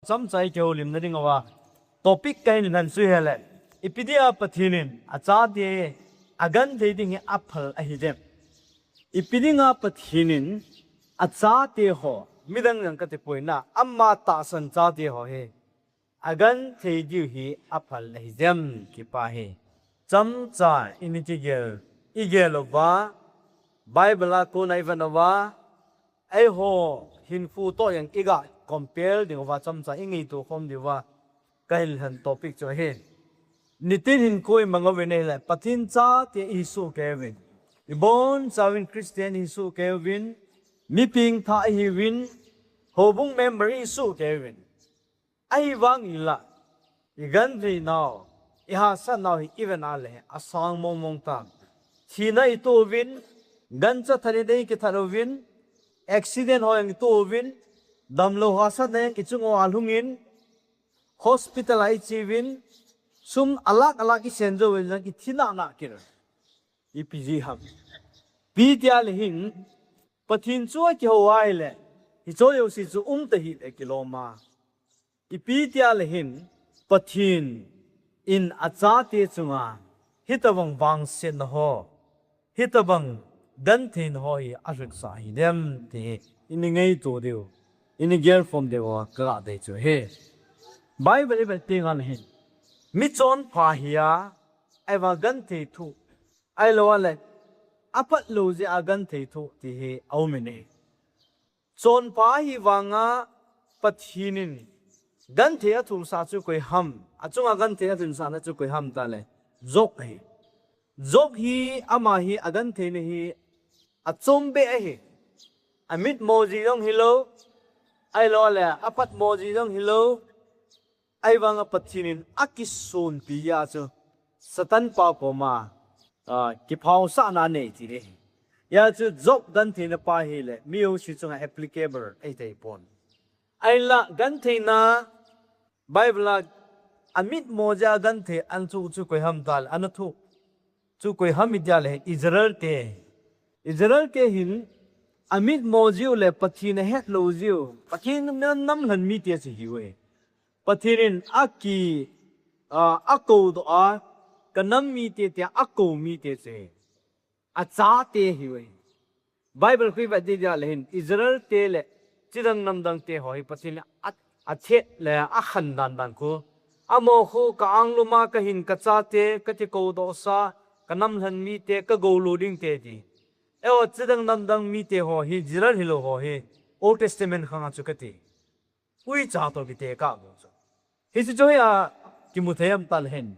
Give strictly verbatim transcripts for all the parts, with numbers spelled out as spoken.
Chomcha i kihoulimna ding uva topic kahin lhun chu hile, ipi dia Pathen in achate agenthei ding hi aphal ahi dem? Ipi dinga Pathen in achate ho, midang jong kati poi, ama tahsan chate ho hi agenthei diu hi aphal ahi dem, ti pa hi chomcha i kigel, i gel uva, Bible a kona i vet uva, eiho hinkho toh jong i ga compare ding uva, chomcha i ngaito khom diu va kahin lhun topic chu ahi. Nitin hinkho i mang uvin ahile, Pathen chate i hi soh kei uvin, i bonchauvin Christian i hi soh kei uvin, mi pengtha i hi uvin, houbung member i hi soh kei uvin. Ahivangin la, i genthei nau, i hahsat nau hi i vet a le, asang mong mong tan. Thina i toh uvin, gancha thatna ding i kithat uvin, accident ho jong i toh uvin, damlou hahsatna jong i chung uva lhungin, hospital a i che uvin, sum alakh alakh i sen jou uvin, i thi nana kit. Ipi jeh ham? Ipi tia le hin, Pathen chu akihou ahile, hiche jouse chu um tahih le kilom a. Ipi tia le hin, Pathen in achate chunga hitobang vangsetna ho, hitobang gentheina ho hi alhunsah ahi dem ti hi i ngaito diu, i gel khom diu ka ga dei chu ahi. Bible i vet teng le hin, mi chonpha hi a, ahivang genthei thoh, ahilou le aphatlou jeh a genthei thoh ti hi aum in ahi. Chonpha ahi vanga Pathen in genthei athohsah chu koi ham, achunga genthei alhunsahna chu koi ham tile, Job ahi. Job hi, ama hi agentheina hi achom beh ahi. Amitmo jeh jong hilou, ahilou le aphatmo jeh jong hilou, ahivanga Pathen in akisonpi a chu Satan pa koma, ah, kiphaosahna anei ti ahi. Hijeh chun Job gentheina pa hi le, mi jouse chunga applicable ahi thei pon. Ahinla gentheina, Bible a amitmo jeh a genthei ana thoh chu koi ham tile, ana thoh chu koi ham i tia le, Israel te. Israel te hin amitmo jeh u le Pathen ahet lou jeh u, Pathen nam lhen mite chu ahi uve. Pathen in aki, a, akou doh a, ka nam mite tia akou mite chu ahi. Achate ahi uve. Bible khu i vet ding tia le hin, Israel te le chidang namdang te ho hi Pathen in a, athet le akhan dan dan khu. Amaho khu ka anglum a ka hin ka chate, ka ti kou doh sa, ka nam lhen mite, ka gou lou ding te ti. Eiho chidang namdang mite ho hi, Israel hilou ho hi, Old Testament khang a chu kati. Uicha toh kitekah bou chu. Hiche chu hia kimu thei ham tile hin,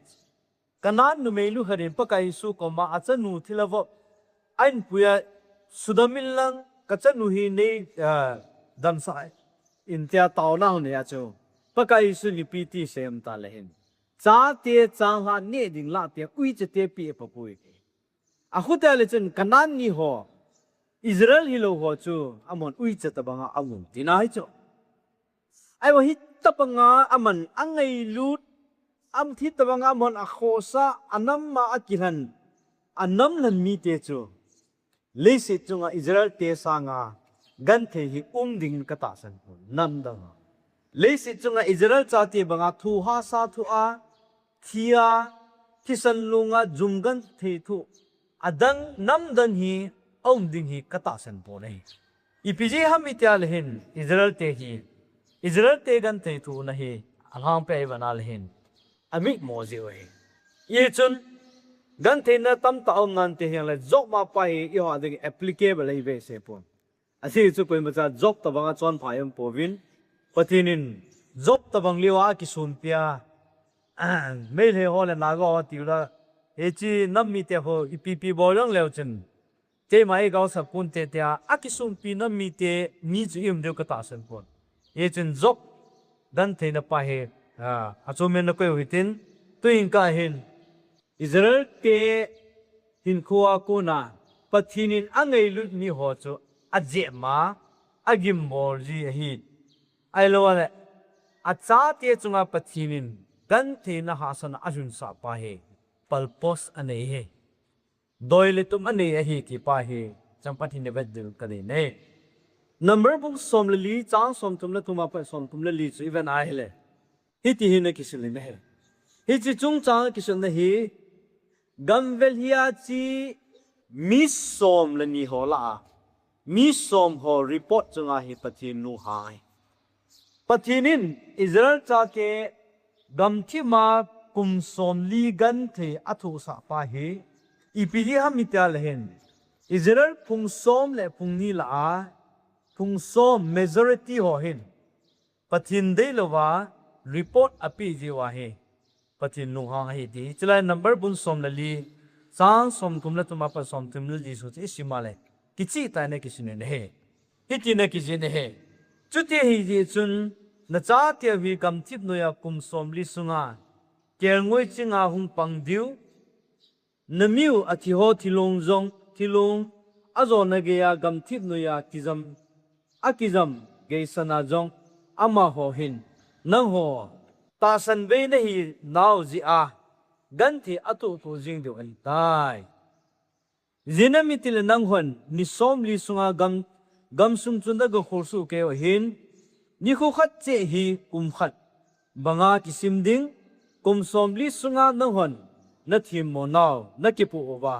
Canaan numei lukhat in Pakai Jesu koma achanu thilha vop ahin pui a, sudam in lang ka chanu hi nei, ah, damsah in tia taona anei a chu, Pakai Jesu in ipi ti asei ham tile hin, chate changlhah neh ding lah tia uicha te pe apopoi. Akhutia le chun Canaan mi ho, Israel hilou ho chu amahon uicha tobanga aum tina ahi chu. Ahivang hitobanga aman angailut, am, hitobanga amahon akhohsah, anam a akilhen, anam lhen mite chu leiset chunga Israel te sanga genthei hi um ding ka tahsan pon, namdang a. Leiset chunga Israel chate banga thu hahsa thoh a, thi a, thisan lunga jum genthei thoh, adang namdang hi aum ding hi ka tahsan pon ahi. Ipi jeh ham i tia le hin, Israel te hi, Israel te genthei thohna hi alhangpi a i vet a le hin, amitmo jeh u ahi. Hijeh chun gentheina tamtah aum nante, hijongle Job mapa hi eiho a ding applicable ahi behseh pon. Ajeh chu koimacha Job tobanga chonpha aum pouvin, Pathen in Job tobang lou a akisonpi a, Meitei ho le Naga ho tiu la, hiche nam mite ho ipi ipi bol jongleu chun, keima eigaosap ponte tia akisonpi nam mite ni chu i um diu ka tahsan pon. Hijeh chun Job gentheina pa hi, ah, achomin na koi u hitin, tuhin ka hin, Israel te hinkho a kona Pathen in angailut mi ho chu ajep ma, agimbol ji ahi. Ahilouleh, achate chunga Pathen in gentheina hahsatna alhunsah pa hi purpose anei ahi. Doi le tum anei ahi ti pa hi chang Pathen in vet ding ka nei e. Number bung som le li, chang som thum le thum apat som thum le li chu i vet a ahile, hiti hin akisim in ahi. Hiche chungchang akisimna hi, gamvel hi a che mi som le ni ho lah a, mi som ho report chunga hi Pathen lunghang ahi. Pathen in Israel chate gamthip a kum somli genthei athohsah pa hi, ipi hi ham itia le hin, Israel phung som le phung ni lah a, phung som majority ho hin, Pathen deilouva report apeh jeh uva hi, Pathen lunghang ahi ti. Chulai number bung som le li, chang som thum le thum apat som thum le li sung chu isim a le, kicheh tah in akisim in ahi. Hitin akijih in ahi. Chuti ahi jeh chun, nachate u hi gamthip noiya kum somli sunga kelngoi chinga hung pang diu, namiu athi ho thilong jong, thilong ajona geiya gamthip noiya kijam, akijam geisana jong, amaho hin nangho tahsan bei nahi nau jeh a, genthei athoh thoh jing diu ahitai. Ijeh inem itile nanghon ni somli sunga gam, gamsung chu nagakholsoh kei u ahin, nikho khat cheh hi kum khat banga kisim ding, kum somli sunga nanghon nathemmo nau nakipoh uva,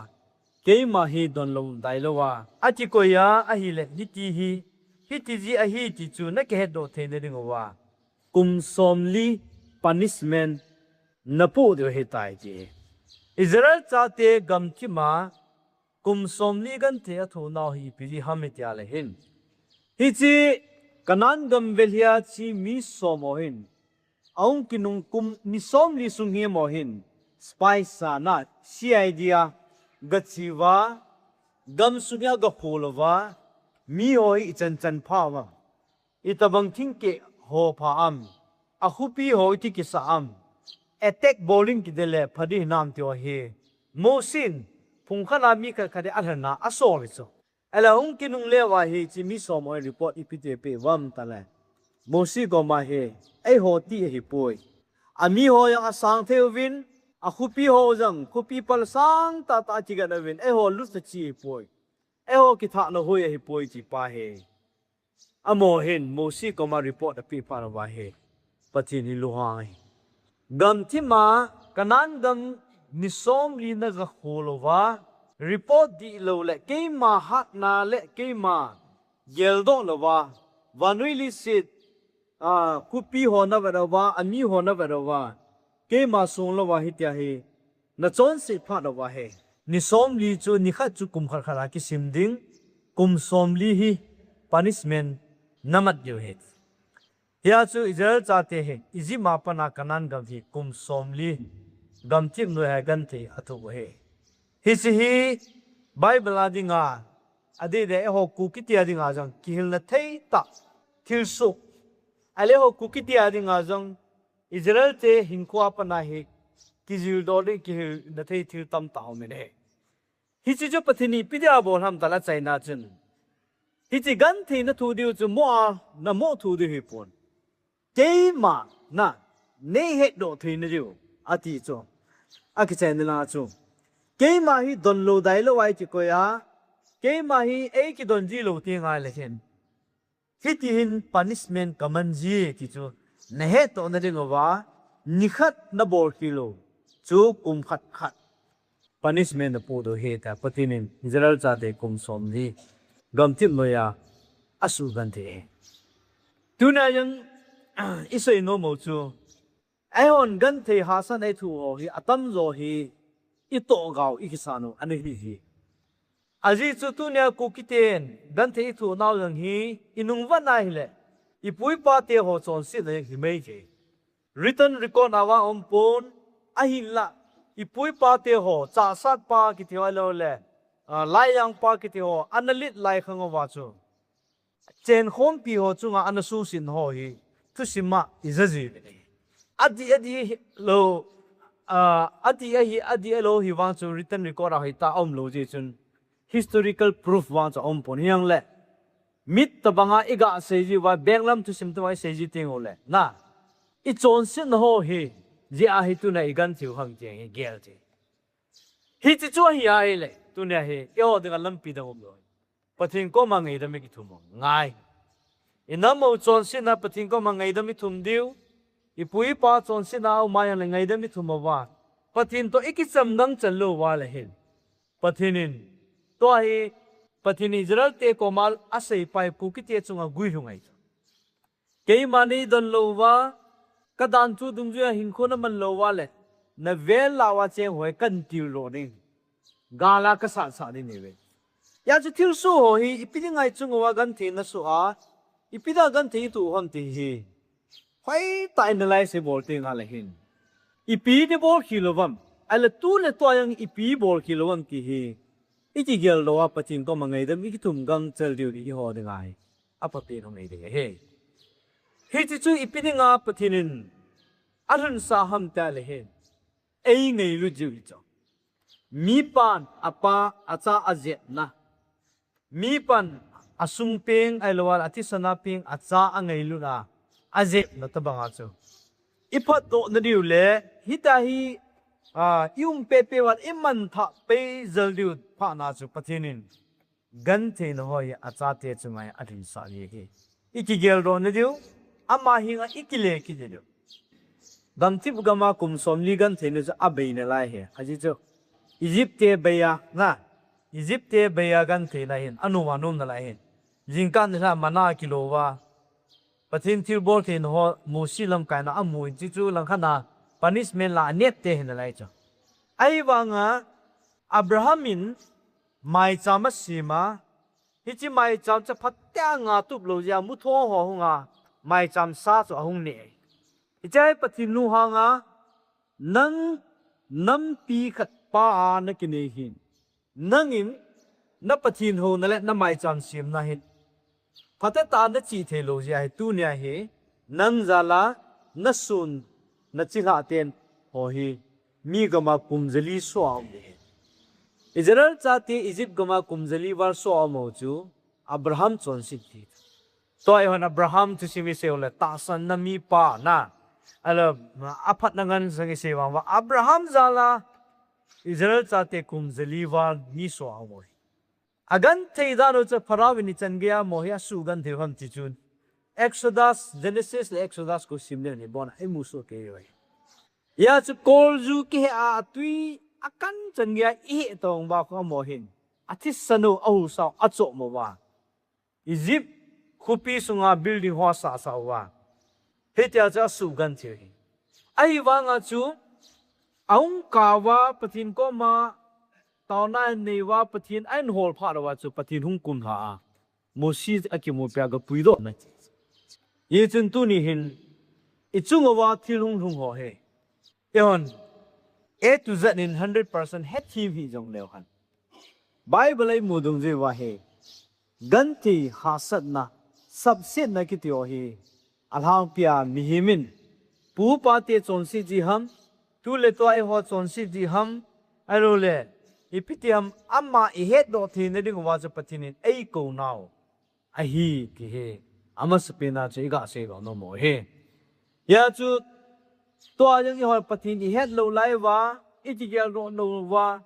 keima hi donlou dailouva akikoi a ahile, hiti hi, hiti jeh ahi ti chu nakihetdoh theina diuva, kum somli punishment napoh diu ahitai ti. Israel chate gamthip a kum somli genthei athoh nau hi ipi jeh ham itia le hin, hiche Canaan gamvel hi a che mi som ho hin, ahung kinung kum ni somli sung hi amaho hin spy sana, C I D a gache uva, gamsunga gakhol uva, miho hi ichan chan pha uva, itobang thingkeh ho pha am, akhopi ho iti kisa am, attack bol in kidei le pha ding hinam ti ho hi, Mosi in phung khat a mi khat khat in alhenna asol hi chu. Ahile hung kinungle uva hiche mi som ho in report ipi ti apeh uvam tile, Mosi koma hi, eiho ti ahipoi, amiho jong asang thei uvin, akhopi ho jong khopi pal sang tahtah akigan uvin, eiho lut a che ahipoi, eiho kithahna hoi ahipoi ti pa hi, amaho hin Mosi koma report apeh phat uva hi, Pathen hi lunghang ahi. Gamthip a Canaan gam ni somli nagakhol uva, report dihlou le keima hatna le keima geldoh louva, vannoi leiset, a, khopi ho navet uva, ami ho navet uva, keima song louva hitia hi nachonset phat uva hi, ni somli chu nikhat chu kum khat khat a kisim ding, kum somli hi punishment namat diu ahi. Hia chu Israel chate hi Egypt a pat a Canaan gam hi kum somli gamthip noiya genthei athoh u ahi. Hiche hi Bible a dinga, adeh deh eiho Kukite a dinga jong kihilna thei tah thilsoh, ahile eiho Kukite a dinga jong Israel te hinkhoa pat a hi kijildoh ding kihilna thei thil tamtah aumin ahi. Hiche chu Pathen in ipi dia abol ham tile achaina chun, hiche genthei nathoh diu chu mo a namoh thoh diu ahipon, keima na neihetdoh theina diu ati chu, akichaina lang chu, keima hi donlou dailou a ikikoi a, keima hi eikidon jilou teng ahile hin, hiti hin punishment kaman ji ti chu nahettohna diuva, nikhat nabolkhel u chu kum khat khat punishment napoh diu ahi tia Pathen in Israel chate kum somli gamthip noiya asugenthei ahi. Tunia jong isei nom u chu, eihon genthei hahsatna ithoh ho hi atamjo hi itohgao ikisan u ana hi hi. Ajeh chu tunia Kukiten genthei ithoh nau jong hi inung vet a ahile, ipu ipa teho chonsetna jong himai thei. Written record a vang aumpon, ahinla ipu ipa teho, Chahsatpa kiti ho ahiloule, a, Laijangpa kiti ho ana let lai khang uva chu, chenkhompi ho chunga ana suhset ho hi thusim a ija jiuvin ahi. Adih, adih lou, a, adih ahi, adih lou hi vang chu written record a hoitah a umlou jeh chun historical proof vang chu aumpon, hijongle mit tobanga iga seijiuva, benglam thusim tobanga iseijiu tengule na, ichonsetna ho hi jeh a hi tunia igenthei u ham ti hi gel thei. Hiche chu ahi ahile tunia hi eiho dinga lampi dang umlou. Pathen koma ngaidam ikithum u ngai. Inam u chonsetna Pathen koma ngaidam ithum diu. Ipu ipa chonsetna aum a ahile ngaidam ithum uva, Pathen toh ikicham gangchal lou uva le hin, Pathen in, tua hi Pathen in Israel te koma aseipai Kukite chunga guilhung ahi. Keima neidon lou uva, kadan chu dungjuia hinkho naman lou uva le, navel lah uva cheng ho hi kahin tildoh ding, gal a kasatsah ding nahiuve. Hijeh chun thilsoh ho hi ipi dinga ichung uva gentheina soh a, ipi dinga genthei itoh u ham ti hi hoitah in analyse ibol teng le hin, ipi ibol khel uvam, ahile tu le tua jong ipi ibol khel uvam ti hi ikigeldoh a Pathen koma ngaidam ikithum gangchal diu hi eiho dinga hi aphapen hung hi ding ahi. Hiche chu ipi dinga Pathen in alhunsah ham ti le hin, eingailut jiu hi chu, mipan apa, acha ajepna, mipan asung peng ahilouleh athisana peng, acha angailut a ajepna tobanga chu iphatdohna diu le, hitia hi, a, ium pehpeh uva imanthah pei jal diu phatna chu Pathen in gentheina ho hi achate chunga alhunsah ahi. Ikigeldohna diu, ama henga ikile kit diu. Gamthip gama kum somli gentheina chu abei nalai ahi. Ajeh chu Egypt te beiya, na, Egypt te beiya gentheina hin anom anom nalai ahi. Jingkah nilhah manna kilo uva, Pathen thilbol theina ho Mosi lamkaina amun, hiche chu langkhat a punishment la anep te hi nalai chu. Ahivanga Abraham in maicham asem a, hiche maicham chu phatea nga tup lou jeh a muthong ho hunga maicham sa chu ahung neh. Hiche hi Pathen lunghanga, nang nampi khat pa a nakinei hin, nangin na Pathen houna le na maicham semna hin phatecha nache thei lou jeh a hi tunia hi nang jal a nason nachilhah ten ho hi mi gama kum jali soh a um ding ahi. Israel chate Egypt gama kum jali val soh a um u chu Abraham chonset ti. Tua eihon Abraham thusim isei u le tahsanna mipa, na, ahilou le aphatna ngansang isei vang uva Abraham jal a Israel chate kum jali val mi soh a um u ahi. Agenthei dan u chu Pharaoh in ichan geiya amaho hi asugenthei u ham ti chun Exodus, Genesis le Exodus khu sim leu hin ibon a imu soh kei u ahi. Hijeh chun kolju kihe a atui akan chan geiya ihetoh uva khu amaho hin athisan u, ahusa u, achom uva, Egypt khopi sunga building ho asahsah uva, hitia chu asugenthei u ahi. Ahivanga chu ahung kah uva Pathen koma taona anei uva, Pathen ahin hol phat uva chu Pathen hung kumlha a Mosi akimupi a gapuidohna. Hichun tuni hin ichung uva thil hunglhung ho hi eihon A to Z in hundred percent hethem hih jongleu hen, Bible a imu dungjui uva hi genthei hahsatna, sapsetna kiti ho hi alhangpia mihem in pu pate chonset ji ham, tu le tua eiho chonset ji ham, ahilou le ipi ti ham, ama ihetdoh theina diuva chu Pathen in eikou nau ahi ti hi amasapen a chu iga seidoh nom u ahi. Hijeh chun tua jong eiho Pathen ihet lou lai uva, ikigel lou lou uva,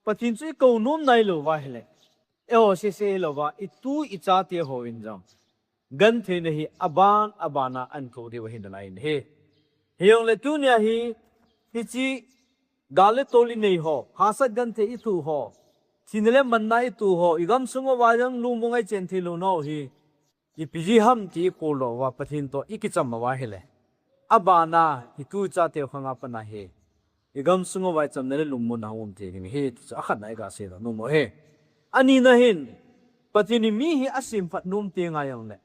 Pathen chu ikou nom nailou uva ahile, eiho sese hilouva itu ichate hon jong gentheina hi aban aban a ahin kou diu ahi nalai in ahi. Hijongle tunia hi, hiche gal le tol inei ho, hahsat genthei ithoh ho, thina le manna ithoh ho, igamsung uva jong lungmong a ichen thei lou nau hi ipi jeh ham ti ikholdoh uva Pathen toh ikicham uva ahile, aban a itu ichate khang a pat a hi igamsung uva ichamna le lungmonna hung um thei ding ahi ti chu akhatna iga seidoh nom u ahi. Anina hin, Pathen in mi hi asemphat nom teng jongle,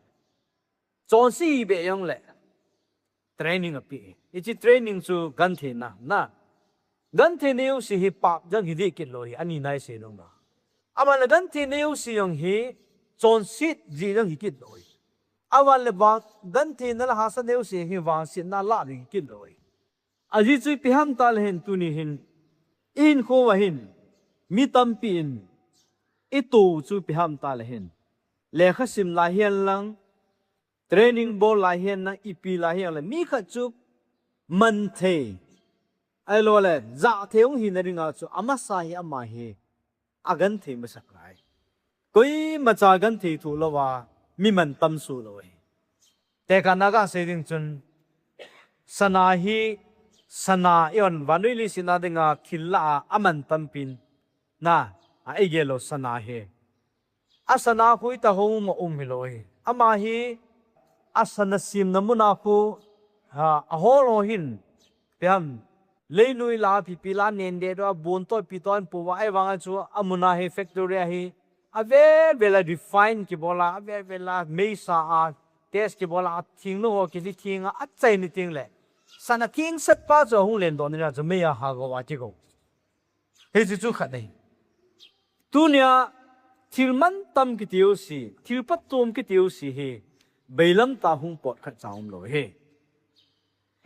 chonse hih beh jongle training apeh. Hiche training chu gentheina, na, gentheina jouse hi pap jong hi deh kit lou ahi, anina isei nom na. Aban le gentheina jouse jong hi chonset jeh jong hi kit lou ahi. Aban le vang, gentheina le hahsatna jouse hi vangsetna lah ding hi kit lou ahi. Ajeh chu ipi ham tile hin tuni hin, ihinkho uva hin mi tampi in itoh u chu ipi ham tile hin, lekha sim lai hihen lang, training bol lai hihen lang, ipi lai hihen lang, mi khat chu man thei, ahilou le jah thei hung hina dinga chu amasa hi ama hi agenthei masa ngai. Koimacha genthei thoh louva mi mantam soh lou ahi. Tekahna kasei ding chun, sana hi, sana eiho vannoi leiset a dinga thil lah a aman tampin, na, a igel lou sana hi. A sana khu itahung ma um hilou hi. Ama hi, a sana semna muna khu, ha, ahol ho hin, ipi ham, leinoi lah a pipi lah a nen deh doh a, bun toh ipi toh ahin po uva, ahivang a chu, amuna hi factory a hi, avel vel a refine kibol a, avel vel a meisa a test kibol a, atheng lou ho kilhi theng a, achaina teng le, sana theng set pa chu ahung len doh ni a chu mei a hagou a kigou. Hiche chu khat ahi. Tunia thil mantam kiti jouse, thil phatchom kiti jouse hi, beilam tah a hung pot khat cha umlou hi.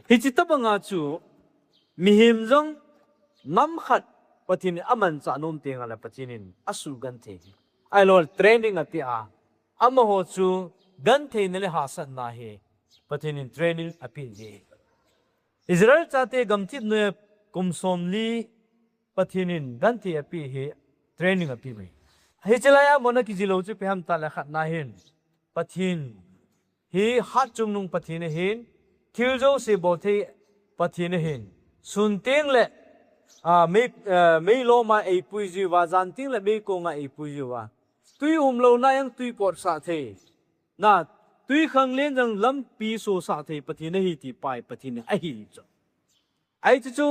Hiche tobang a chu, mihem jong nam khat Pathen in amanchah nom teng le Pathen in asugenthei hi. Ahilou le training ape a, amaho chu gentheina le hahsatna hi Pathen in training ape ji. Israel chate gamthip noiya kum somli Pathen in genthei ape hi training ape mai. Hiche laiya mona kijilou chu ipi ham tile khatna hin, Pathen hi hatchungnung Pathen ahin, thil jouse bolthei Pathen ahin, sun teng le, a, mei, a, meilom a eipui jiuva, jan teng le meikong a eipui jiuva, tui umlouna jong tui potsah thei, na, tui khanglen jong lampi sosah thei Pathen ahi ti pa hi Pathen in ahil chu. Ahi chu chu,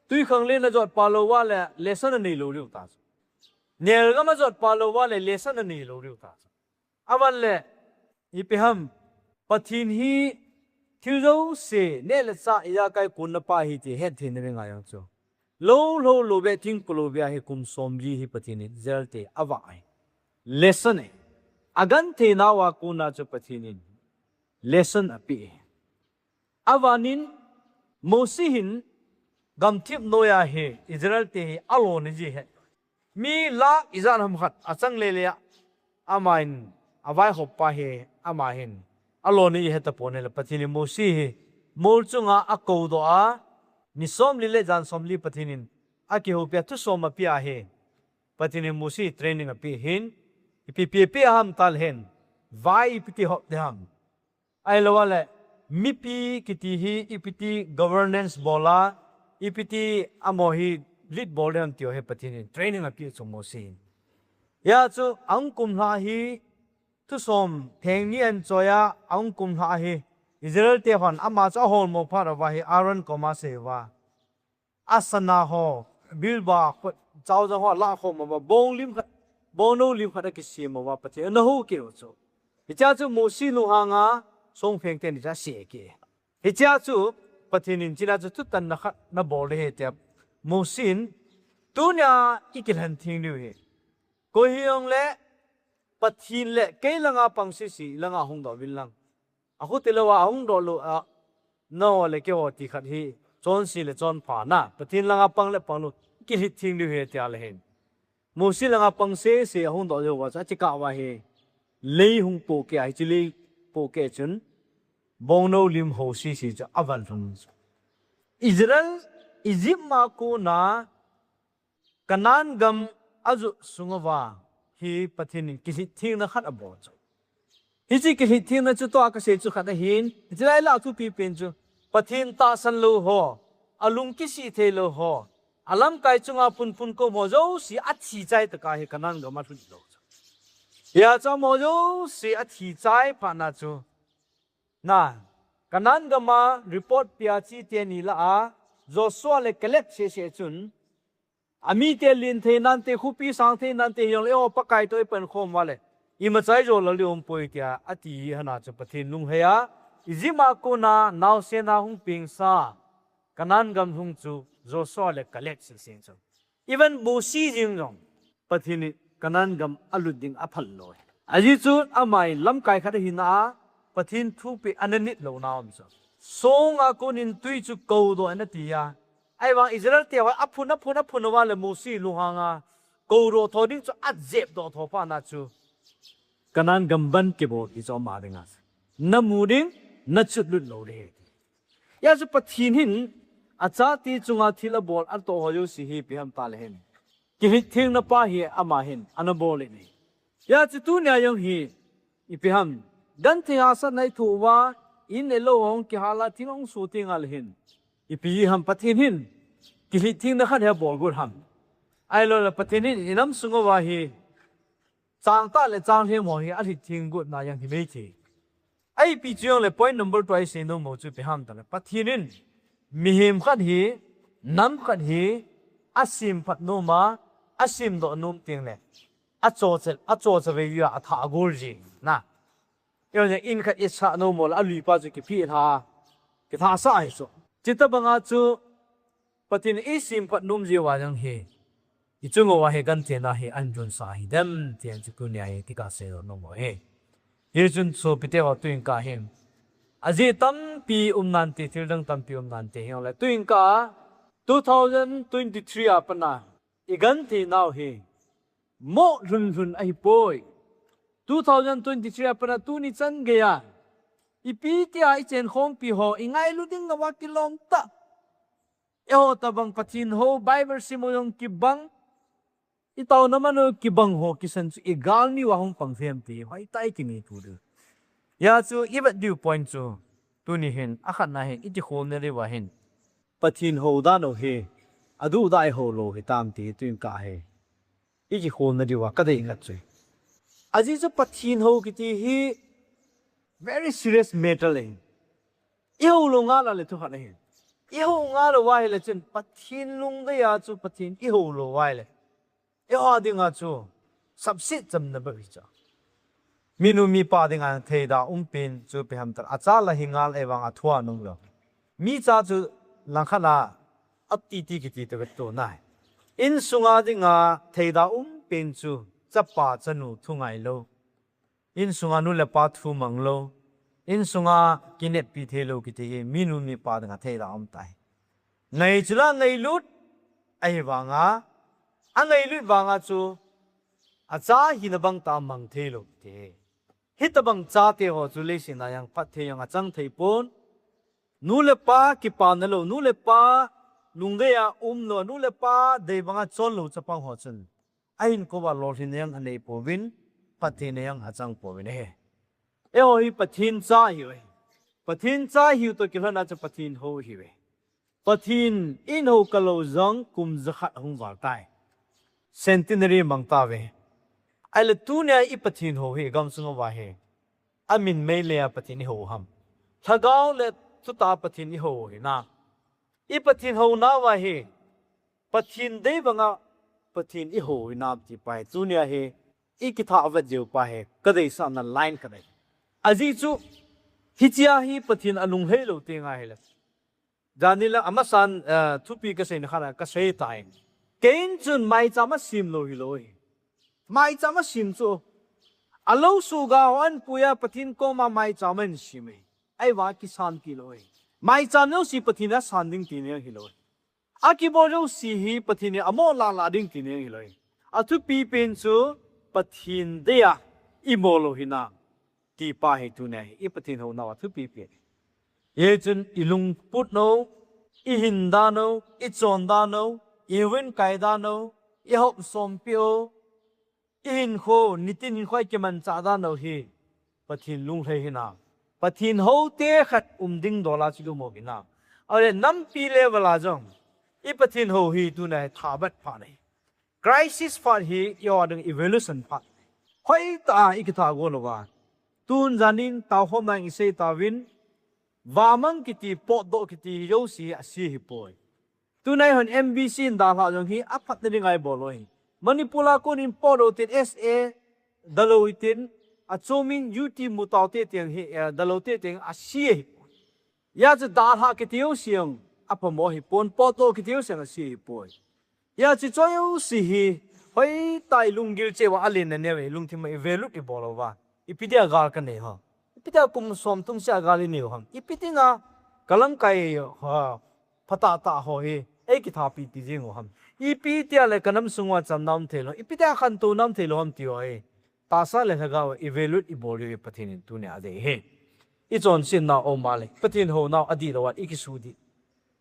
tui khanglen ajot pha lou uva le, lesson anei lou diu ta chu. Nelgam ajot pha lou uva le, lesson anei lou diu ta chu. Aban le, ipi ham, Pathen hi thil jouse, neh le chah, ijakai konna pa ahi ti hettheina ding a jong chu, lou lou lou beh, thing po lou beh a hi kum somli hi Pathen in Israel te avah ahi. Lesson ahi. Agentheinau a konna chu Pathen in lesson ape ahi. Aban in Mosi hin gamthip noiya hi Israel te hi alona ji ahi. Mi lakh ijat ham khat achang lele a, aman avaihop pa hi, ama hin alona ji ahi tapon le Pathen in Mosi hi mol chunga akoudoh a, ni somli le jan somli Pathen in akihoupi a thusom ape ahi. Pathen in Mosi training ape hin, ipi pi ape ham tile hin, vai ipi ti hop ding ham. Ahilou le, mipi kiti hi ipi ti governance bol a, ipi ti amaho hi lead bol ding ham ti ho hi Pathen in training ape chu Mosi hin. Hijeh chun ahung kumlha hi, thusom theng ni ahin choi a, ahung kumlha hi, Israel te hon ama chu aholmo phat uva hi Aaron koma asei uva, asana ho, bilba, khut, chaojang ho alahkhom uva, bong lim khat, bongnou lim khat akisem uva, Pathen in ana hou kit u chu. Hichea chu Mosi lunghanga songpheng ten hichea ase kit. Hichea chu Pathen in chuna chu thutanna khat nabol ding ahi tia Mosi in, tunia ikilhen theng diu ahi. Koi hijongle Pathen le kei langa pang sese, ilanga hungdoh uvin lang. Akhuti louva ahung doh lou a, nangho le keiho ti khat hi, chonse le chonpha na, Pathen langa pang le pang lou, kilhit theng diu ahi tia le hin. Mosi langa pang sese ahung doh lou uva chu, achikah uva hi, lei hung pohkeh a, hiche lei pohkeh chun, bongnou lim ho sese chu aval lhung chu. Israel, Egypt ma kona, Canaan gam ajoh sung uva hi Pathen in kilhit thengna khat abol chu. Hiche kilhit thengna chu tua kasei chu khat ahin, hiche lai lah thupi pen chu Pathen tahsan lou ho, alung kisih thei lou ho, alamkai chunga punpun kom ho jouse athi chai tah a hi Canaan gam alhut lou chu. Hijeh chun amaho jouse athi chai phat na chu, na, Canaan gam a report pia chi teni lah a, Joshua le Caleb sese chun, amite len thei nante, khopi sang thei nante, hijongle eiho Pakai toh ipankhom uva le, imacha ijo lou ding umpoi tia ati hi hana chu Pathen lunghei a, Egypt a kona naosen a hung pengsa, Canaan gam lhung chu Joshua le Caleb sese chu. Even Mosi jeng jong, Pathen in Canaan gam alut ding aphal lou. Ajeh chu ama hi lamkai khat ahina a, Pathen thupeh ana nit louna um chu. Song a konin tui chu koudoh in ati a. Ahivang Israel te ho aphun, aphun, aphun uva le Mosi lunghanga koudoh tho ding chu ajep doh tho phat na chu, Canaan gam ban kibol hi chu ama dinga, namu ding, nachutlut lou ding ahi. Hijeh chun Pathen hin achate chunga thil abol atoh ho jouse hi ipi ham tile hin, kilhit thengna pa hi ama hin ana bol in ahi. Hijeh chun tunia jong hi ipi ham, Genthei hahsatna i thoh uva, in le lou hung kihal a, thil hung suhtheng a le hin, ipi ham Pathen hin kilhit thengna khat hi abol got ham? Ahilou le Pathen hin i nam sung uva hi changtah le changlhem ho hi alhit theng gotna jong hi maithei. Ipi chu jong le point number two a i sei nom u chu ipi ham tile, Pathen in mihem khat hi, nam khat hi asemphat nom a, asemdoh nom teng le, achohcha, achohcha vei vei a athah gol jing na. Eiho jong in khat i sah nom u le, alui pa chu kiphi lha, kithah sah ahi chu. Chuti bang a chu Pathen in i semphat nom jeh uva jong hi, i chung uva hi gentheina hi ahin lhun sah hidem ti jong chu tunia hi kikah sei nom u ahi. Hichun sopite ho, tuin kah hin ajeh tampi um nante, thil dang tampi um nante, hijongle tuin kah two thousand twenty-three a pat a i genthei nau hi moh lhun lhun ahipoi. Two thousand twenty-three a pat a tuni chan gei a ipi tia i chenkhompi ho, i ngailu ding nau a kilom tah. Eiho tabang Pathen hou, Bible sim u jong kibang, i taona man u kibang ho kisan chu i galmi uva hung pang them ti hoitah a i kingaito diu. Hijeh chun i vet diu point chu, tuni hin, akhatna hin, i kikholna diuva hin, Pathen hou dan u hi aduh dan a i hou lou hitam ti tuin kah hi i kikholna diuva ka dei ngat chu. Ajeh chu Pathen hou kiti hi very serious matter ahi. I hou lou ngal a le thu khat ahi. I hou ngal lou uva ahile chun Pathen lungdei a chu Pathen i hou lou uva ahile, eiho dinga chu sapset chamna bep ahi chu. Minu mipa dinga theidah umpen chu ipi ham tile, acha la hi ngal ahivang a thu a nung lou. Mi cha chu langkhat a ap titi kiti toh vet to nai. Insunga dinga theidah umpen chu chapa chanu thu ngai lou. Insunga nu le pa thu mang lou, insunga kineppi thei lou kiti hi minu mipa dinga theidah um tai. Ngai chu la ngailut ahivanga, angailut vanga chu acha hina bang tah a mang thei lou kiti. Hitabang chate ho chu leiset a jong phatthei jong achang thei pon. Nu le pa kipana lou, nu le pa lungdei a um lou, nu le pa dei banga chol lou chapang ho chun ahinkho a lolhinna jong anei pouvin, phattheina jong achang pouvin ahi. Eiho hi Pathen cha ihiu ahi. Pathen cha ihiu toh kilhon a chu Pathen hou ihiu ahi. Pathen in hou kah lou jong kum jakhat ahung val tai. Centenary mang tauve. Ahile tunia i Pathen hou hi gamsung uva hi amin meilei a Pathen i hou ham? Lhagao le thutah a Pathen i hou u hinam? I Pathen houna uva hi Pathen dei banga Pathen i hou u hinam ti pa hi tunia hi i kithah vet diu pa hi ka deisahna line khat ahi. Ajeh chu hichea hi Pathen alunglhai lou teng ahile, janhi la amasan, eh, thupi ka seina khat a ka sei tai. Keiin chun maicham asem lou hilou ahi. Maicham asem chu alou suga ho ahin pui a Pathen koma maicham ahin sem ahi. Ahivang kisan kit lou ahi. Maicham jouse Pathen in asan ding tina jong hilou ahi. Akibol jouse hi Pathen in amo lah lah ding tina jong hilou ahi. Athupi pen chu Pathen dei a i bol u hinam ti pa hi tunia hi i Pathen houna uva thupi pen. Hichun i lungput u, i hin dan u, i chon dan u, i vin kai dan u, i hop sompi u, i hinkho, nitin hinkho a i kimanchah dan u hi Pathen lunglhai hinam? Pathen houte khat um ding dol a chu i um u hinam? Ahile nampi level a jong i Pathen hou hi tunia hi thabat phat ahi. Crisis phat hi, eiho a ding evolution phat. Hoitah a i kitha got louva, tun janin taokhomna in i sei tauvin, vamang kiti, potdoh kiti jouse hi ase ahipoi. Tuna eihon M B C in dalhah jong hi aphatna dinga i bol u ahi. Manipur a konin potdoh tin S A dalou hitin, achomin U T mu taute teng hi, eh, dalou te teng ase ahi. Hijeh chun dalhah kiti jouse jong aphamo ahipon, potdoh kiti jouse jong ase ahipoi. Hijeh chun hiche jouse hi hoitah a i lunggil cheh uva alenna neo ahi, lungthim a i value i bol louva, ipi dia gal ka nei ham? Ipi dia kum som thum sia gal i nei u ham? Ipi dinga ka lamkai, ha, phatah tah ho hi ei kithapi ti jing u ham? Ipi tia le ka nam sung uva chamna um thei lou, ipi tia khantouna um thei lou ham ti ho hi tahsa le lhagao a i value i bol diu hi Pathen in tunia adei ahi. I chonsetna um a le Pathen houna u adih lou a i kisuhdih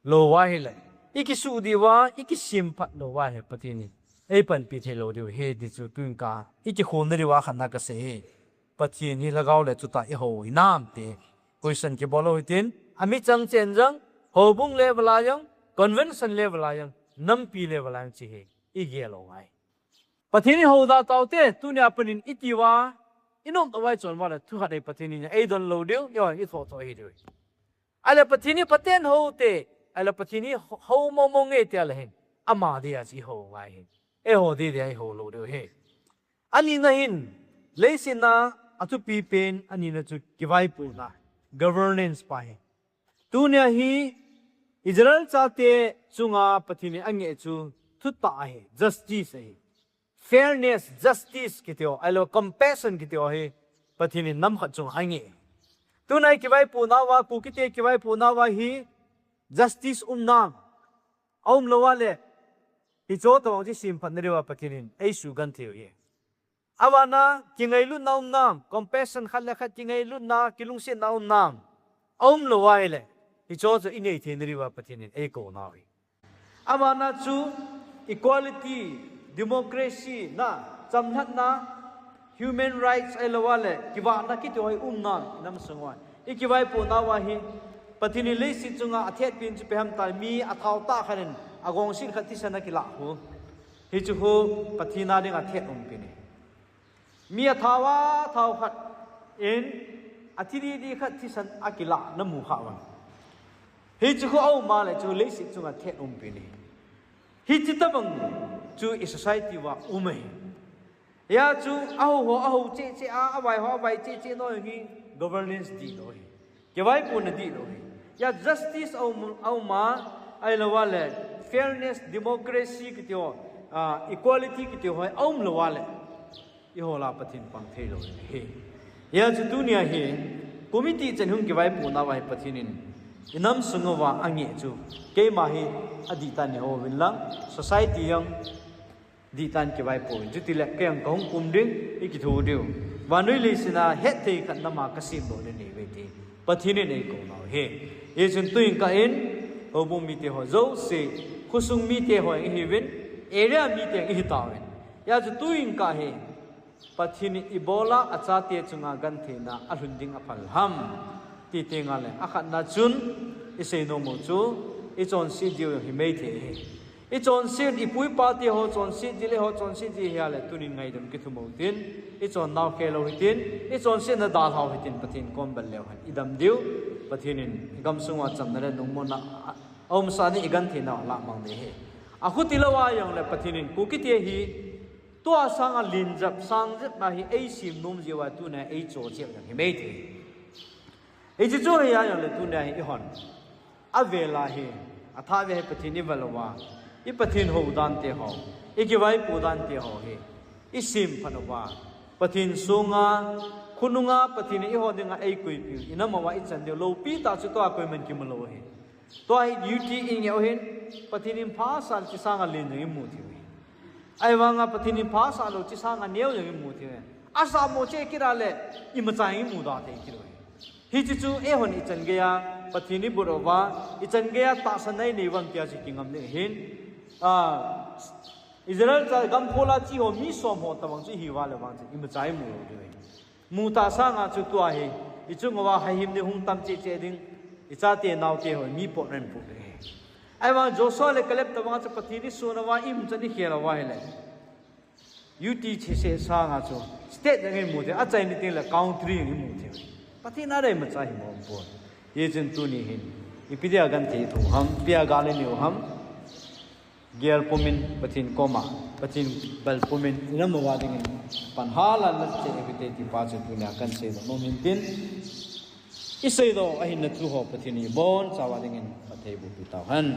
lou uva ahile, i kisuhdih uva, i kisemphat lou uva ahile Pathen in ei panpi thei lou diu ahi ti chu tuin ka, i kikholna diuva khatna ka sei ahi. Pathen hi lhagao le chutia ihou hinam ti question kibol u hitin, ami chang chen jang, houbung level a jang, convention level a jang, nampi level a jang hiche hi igel u ngai. Pathen ihou da taute, tunia panin iti uva, inom tah uva ichon uva le, thu khat hi Pathen in eidon lou diu, eiho ithoh thoh hi diu. Ahile Pathen hi phaten houte, ahile Pathen hi hou mong mong nge tia le hin, ama dia chu ihou ngai hin. Eiho dia ihou lou diu hi. Anina hin, leiset a athupi pen, anina chu kivaipohna, governance pa hi. Tunia hi Israel chate chunga Pathen in angeh chu thutah ahi, justice ahi. Fairness, justice kiti ho, ahilou compassion kiti ho hi Pathen in nam khat chunga angeh. Tunia kivaipohna uva, Kukite kivaipohna uva hi justice um nam, aum lou a le, hiche tobang chu semphatna diuva Pathen in eisugenthei u ahi. Abana kingailutna um nam, compassion khat le khat kingailutna, kilungsetna um nam, aum lou a ahile, hiche chu inei theina diuva Pathen in eikounau ahi. Abana chu equality, democracy na, chamlhatna, human rights ahilou a le, kivahna kiti ho hi um nam, inam sung uva. Ikivaipohna uva hi, Pathen in leiset chunga athet pen chu ipi ham itile, mi athao tah khat in agongset khat thisan akilah u. Hiche hi Pathen a dinga thet umpen ahi. Mi athao a thao khat in, athi didi khat thisan akilah namu kha uvem? Hiche hi aum a le chu leiset chunga thet umpen ahi. Hiche tobang chu i society uva um ahi. Hijeh chun ahou ho ahou cheh cheh a, avai ho avai cheh cheh nau hi governance dihlou ahi. Kivaipohna dihlou ahi. Hijeh a justice aum, aum a, ahilou a le fairness, democracy kiti ho, ah, equality kiti ho aum lou a le, eiho lah a Pathen pang theilou ahi. Hijeh chun tunia hi committee chan hung kivaipohna uva hi Pathen in inam sung uva angeh chu, keima hi adih tah in ihou uvin lang, society jong dih tah in kivaipoh uvin. Chutile kei jong kahung kum ding, ikitho diu. Vannoi leiset a hetthei khat nam a kasemdoh ding nahiuve ti Pathen in eikounau ahi. Hijeh chun tuin kah in, houbung mite ho jouse, khosung mite ho jong ihiuvin, area mite jong ihitauvin. Hijeh chun tuin kah hi, Pathen in ibola achate chunga gentheina alhun ding aphal ham? Ti tengle, akhatna chun, isei nom u chu, ichonset diu hi maithei ahi. Ichonset, ipu ipa te ho chonset ji le eiho chonset ji ahile, tunin ngaidam kithum u hitin, ichonnau khel u hitin, ichonsetna dalhau hitin, Pathen kom bel leu hen idam diu, Pathen in igamsung uva chamna le lungmonna aumsah ding, igentheinau alamang ding ahi. Akhuti lou a jongle Pathen in Kukite hi tua sanga lenjep, sangjep na hi eisem nom jeh uva tunia eicho cheh u jong hi maithei. Hiche chu hi a jongle tunia hi eihon avel a hi, athah ve hi Pathen ivel uva, i Pathen hou dan te ho, ikivaipoh dan te ho hi isemphat uva, Pathen songa, khonunga Pathen in eiho dinga eikoipiu, inam uva ichan diu loupi tah chu tua koiman kimu lou ahi. Tua hi duty ingeh u ahin, Pathen in phasah le hiche sanga len jong imu thei u ahi. Ahivanga Pathen in phasah lou hiche sanga neo jong imu thei u ahi. Asamo cheh kit a le, imacha imu da thei kit u ahi. Hiche chu eihon ichan geiya Pathen ibut uva, ichan geiya tahsanna inei uvam tia chu kingam ding ahin, ah, Israel cha gamkhol a che ho mi som ho tobang chu ihiuva le vang chu imacha imu lou diu ahi. Mu tah sanga chu tua hi, ichung uva haihim ding hung tam cheh cheh ding, ichate naote ho mi potdoh ding ahi. Ahivang Joshua le Caleb tobanga chu Pathen isun uva, iumchan ikhel uva ahile, UT cheseh sanga chu state jong imu thei, achaina tengle country jong imu thei. Pathen a dei imacha hi umpon. Hijeh chun tuni hin, ipi dia genthei itho u ham, ipi a gal inei u ham? Gel pumin Pathen koma, Pathen bel pumin inam uva dingin pan hala natcheh uvin te ti pa chu tunia kahin seidoh nom in tin, iseidoh ahinna thu ho Pathen in ibonchauva dingin phatthei bohpi tauhen.